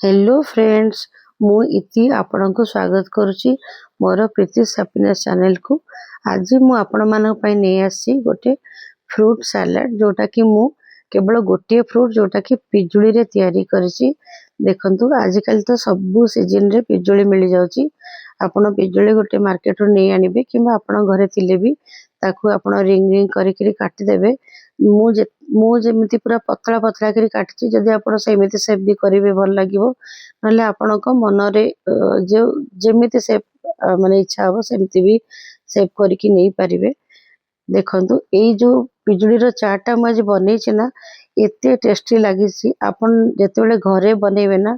Hello friends, ମୁଁ ଇତି ଆପଣଙ୍କୁ ସ୍ୱାଗତ କରୁଛି ମୋର ପ୍ରୀତିସ୍ ହାପିନେସ୍ ଚ୍ୟାନେଲକୁ। ଆଜି ମୁଁ ଆପଣମାନଙ୍କ ପାଇଁ ନେଇ ଆସିଛି ଗୋଟେ ଫ୍ରୁଟ୍ ସାଲାଡ଼, ଯେଉଁଟାକି ମୁଁ କେବଳ ଗୋଟିଏ ଫ୍ରୁଟ୍, ଯେଉଁଟାକି ପିଜୁଳିରେ ତିଆରି କରିଛି। ଦେଖନ୍ତୁ, ଆଜିକାଲି ତ ସବୁ ସିଜନରେ ପିଜୁଳି ମିଳିଯାଉଛି। ଆପଣ ପିଜୁଳି ଗୋଟେ ମାର୍କେଟରୁ ନେଇ ଆଣିବେ କିମ୍ବା ଆପଣ ଘରେ ଥିଲେ ବି ତାକୁ ଆପଣ ରିଙ୍ଗ ରିଙ୍ଗ କରିକିରି କାଟିଦେବେ। ମୁଁ ଯେମିତି ପୁରା ପତଳା ପତଳା କରି କାଟିଛି, ଯଦି ଆପଣ ସେମିତି ସେପ୍ ବି କରିବେ ଭଲ ଲାଗିବ। ନହେଲେ ଆପଣଙ୍କ ମନରେ ଯେଉଁ ଯେମିତି ସେପ୍ ମାନେ ଇଚ୍ଛା ହବ, ସେମିତି ବି ସେପ୍ କରିକି ନେଇପାରିବେ। ଦେଖନ୍ତୁ, ଏଇ ଯୋଉ ପିଜୁଳିର ଚାଟ୍ଟା ମୁଁ ଆଜି ବନେଇଛି ନା, ଏତେ ଟେଷ୍ଟି ଲାଗିଛି। ଆପଣ ଯେତେବେଳେ ଘରେ ବନେଇବେ ନା,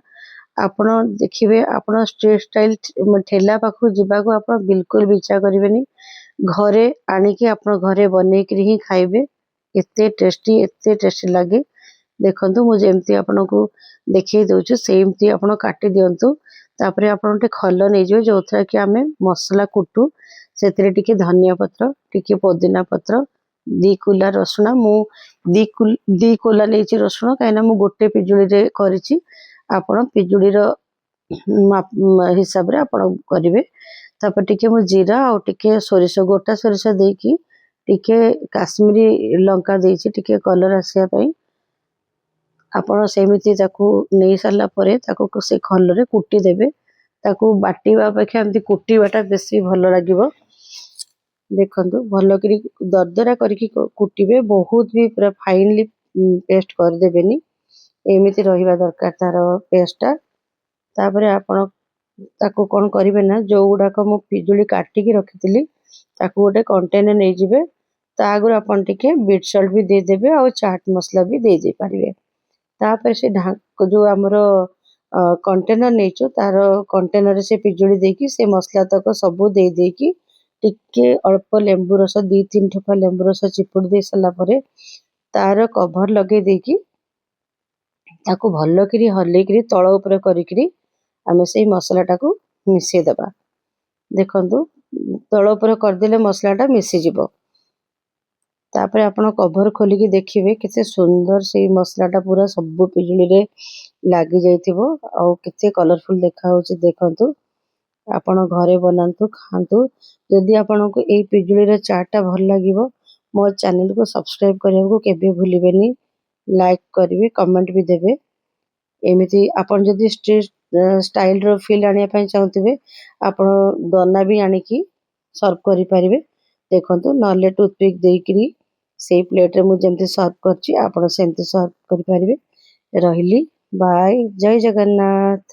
ଆପଣ ଦେଖିବେ ଆପଣ ଷ୍ଟ୍ରିଟ୍ ଷ୍ଟାଇଲ ଠେଲା ପାଖକୁ ଯିବାକୁ ଆପଣ ବିଲକୁଲ ବି ଇଚ୍ଛା କରିବେନି। ଘରେ ଆଣିକି ଆପଣ ଘରେ ବନେଇକିରି ହିଁ ଖାଇବେ। ଏତେ ଟେଷ୍ଟି, ଏତେ ଟେଷ୍ଟି ଲାଗେ। ଦେଖନ୍ତୁ, ମୁଁ ଯେମିତି ଆପଣଙ୍କୁ ଦେଖେଇ ଦଉଛି, ସେମିତି ଆପଣ କାଟି ଦିଅନ୍ତୁ। ତାପରେ ଆପଣ ଗୋଟେ ଖଲ ନେଇଯିବେ, ଯୋଉଥିରେ କି ଆମେ ମସଲା କୁଟୁ। ସେଥିରେ ଟିକେ ଧନିଆ ପତ୍ର, ଟିକେ ପୋଦିନା ପତ୍ର, 2 କୁଲା ରସୁଣ। ମୁଁ 2 କୋଲା ନେଇଛି ରସୁଣ, କାହିଁକିନା ମୁଁ ଗୋଟେ ପିଜୁଳିରେ କରିଛି। ଆପଣ ପିଜୁଳିର ହିସାବରେ ଆପଣ କରିବେ। ତାପରେ ଟିକେ ମୁଁ ଜିରା ଆଉ ଟିକେ ସୋରିଷ, ଗୋଟା ସୋରିଷ ଦେଇକି, ଟିକେ କାଶ୍ମୀରୀ ଲଙ୍କା ଦେଇଛି ଟିକେ କଲର ଆସିବା ପାଇଁ। ଆପଣ ସେମିତି ତାକୁ ନେଇ ସାରିଲା ପରେ ତାକୁ ସେ ଖଲରେ କୁଟି ଦେବେ। ତାକୁ ବାଟିବା ଅପେକ୍ଷା ଏମିତି କୁଟିବାଟା ବେଶୀ ଭଲ ଲାଗିବ। ଦେଖନ୍ତୁ, ଭଲ କରି ଦରଦରା କରିକି କୁଟିବେ। ବହୁତ ବି ପୁରା ଫାଇନଲି ପେଷ୍ଟ କରିଦେବେନି। ଏମିତି ରହିବା ଦରକାର ତାର ପେଷ୍ଟଟା। ତାପରେ ଆପଣ ତାକୁ କ'ଣ କରିବେ ନା, ଯୋଉ ଗୁଡାକ ମୁଁ ପିଜୁଳି କାଟିକି ରଖିଥିଲି, ତାକୁ ଗୋଟେ କଣ୍ଟେନର ନେଇଯିବେ। ତା ଆଗରୁ ଆପଣ ଟିକେ ବିଟ୍ ସଲ୍ଟ ବି ଦେଇଦେବେ ଆଉ ଚାଟ୍ ମସଲା ବି ଦେଇ ଦେଇପାରିବେ। ତାପରେ ସେ ଯୋଉ ଆମର କଣ୍ଟେନର ନେଇଛୁ, ତାର କଣ୍ଟେନରରେ ସେ ପିଜୁଳି ଦେଇକି, ସେ ମସଲା ତକ ସବୁ ଦେଇ ଦେଇକି, ଟିକେ ଅଳ୍ପ ଲେମ୍ବୁ ରସ, 2-3 ଠୋପା ଲେମ୍ବୁ ରସ ଚିପୁଡ଼ି ଦେଇ ସାରିଲା ପରେ, ତାର କଭର ଲଗେଇ ଦେଇକି, ତାକୁ ଭଲ କରି ହଲେଇକିରି ତଳ ଉପରେ କରିକିରି ଆମେ ସେଇ ମସଲାଟାକୁ ମିଶେଇ ଦେବା। ଦେଖନ୍ତୁ, ତଳ ଉପରେ କରିଦେଲେ ମସଲାଟା ମିଶିଯିବ। ତାପରେ ଆପଣ କଭର ଖୋଲିକି ଦେଖିବେ, କେତେ ସୁନ୍ଦର ସେଇ ମସଲାଟା ପୁରା ସବୁ ପିଜୁଳିରେ ଲାଗି ଯାଇଥିବ ଆଉ କେତେ କଲରଫୁଲ ଦେଖାଯାଉଛି। ଦେଖନ୍ତୁ, ଆପଣ ଘରେ ବନାନ୍ତୁ, ଖାଆନ୍ତୁ। ଯଦି ଆପଣଙ୍କୁ ଏଇ ପିଜୁଳିର ଚାଟ୍ଟା ଭଲ ଲାଗିବ, ମୋ ଚ୍ୟାନେଲକୁ ସବସ୍କ୍ରାଇବ କରିବାକୁ କେବେ ଭୁଲିବେନି। ଲାଇକ୍ କରିବେ, କମେଣ୍ଟ ବି ଦେବେ। ଏମିତି ଆପଣ ଯଦି ଷ୍ଟ୍ରିଟ୍ ଷ୍ଟାଇଲର ଫିଲ୍ ଆଣିବା ପାଇଁ ଚାହୁଁଥିବେ, ଆପଣ ଦନା ବି ଆଣିକି ସର୍ଭ କରିପାରିବେ। ଦେଖନ୍ତୁ, ନହେଲେ ଟୁଥପିକ୍ ଦେଇକିରି ସେଇ ପ୍ଲେଟରେ ମୁଁ ଯେମିତି ସର୍ଭ କରିଛି, ଆପଣ ସେମିତି ସର୍ଭ କରିପାରିବେ। ରହିଲି, ବାଏ, ଜୟ ଜଗନ୍ନାଥ।